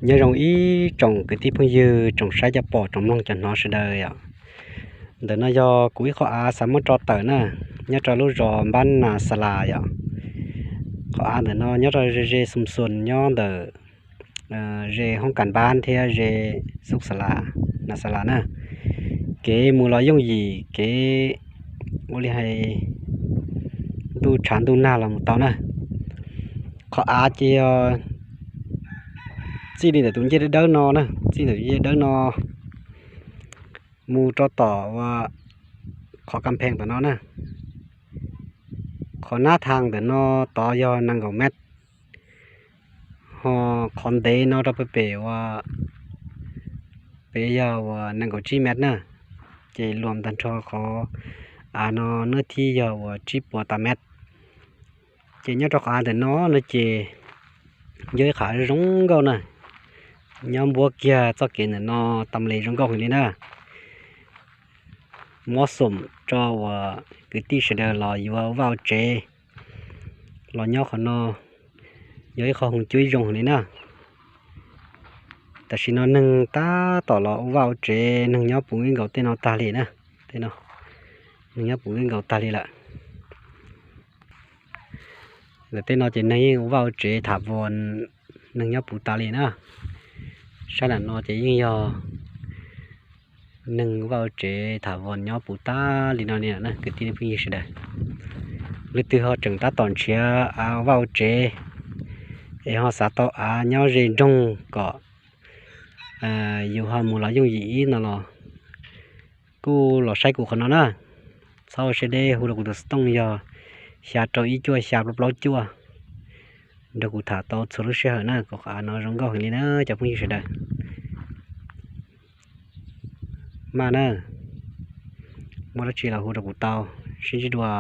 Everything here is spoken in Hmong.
Nyob zoo ib tsoom kwv tij phooj ywg, tsoom saib cov pom, tsoom mloog cov hnov sawv daws yom. Ntawm no yog kuv ib qho av xav muab tso tawm na, nyob rau lub zos Npab Nas Xas Las yom. Qhov av ntawm no nyob rau ze ze Xum Xuas, nyob ntawm ze Hoob Kas Npab thiab ze Xub Xas Las, Nas Xas Las na. Kev mus los yooj yim, kev ua li hais ntuj tshav ntuj nag los mus tau na. Qhov av ces yog txij li ntawm tus ncej dawb dawb no na, txij ntawm tus ncej dawb no mus rau tom uas qhov kas phees tom no na. Qhov nab thas ntawm no tod yog nees nkaum mev, ho qhov ntev no rau pem pem uas pem yog uas nees nkaum tsib mev na. Ces luam tag nrho qhov av no nws thib yog uas tsib puas tawm mev. Ces nyob rau qhov av ntawm no no ces yog ib qhov zoo nkauj na, nyob npuab kiag txoj kev ntawm no tam li zoo nkauj heev li na. Mob xoom tso uas kwv tij sawv daws los yuav vaj ua tsev los nyob qhov no, yog ib qho hoo cuab ib zoo heev li na. Tam sim no neeg tab tom los ua vaj ua tsev, neeg nyob puv nkees nkaus tej no tag li na. Tej no neeg nyob puv nkees nkaus tag li lawm. Ntawm tej no ces neeg yeej ua vaj ua tsev tham vos, neeg nyob puv tas li na. Sab nram no ces yeej yog neeg ua vaj ua tsev tham vos nyob puv tas li no li na kwv tij phooj ywg sawv daws. Leej twg ho tseem tab tom nrhiav av ua vaj ua tsev es ho xav tau av nyob ze nroog kom yus ho mus los yooj yim ib no los kuj los saib kuv qhov no na. Txhob ua siab deb, hu rau kuv tus xov tooj yog xya rau ib cuaj xya plaub plaub cuaj, nrog kuv tham tau txhua lub sij hawm na. Kuv qhov av no zoo nkauj heev li na cov phooj ywg sawv daws. Maj na, muaj dab tsi los hu rau kuv tau, sib ntsib dua.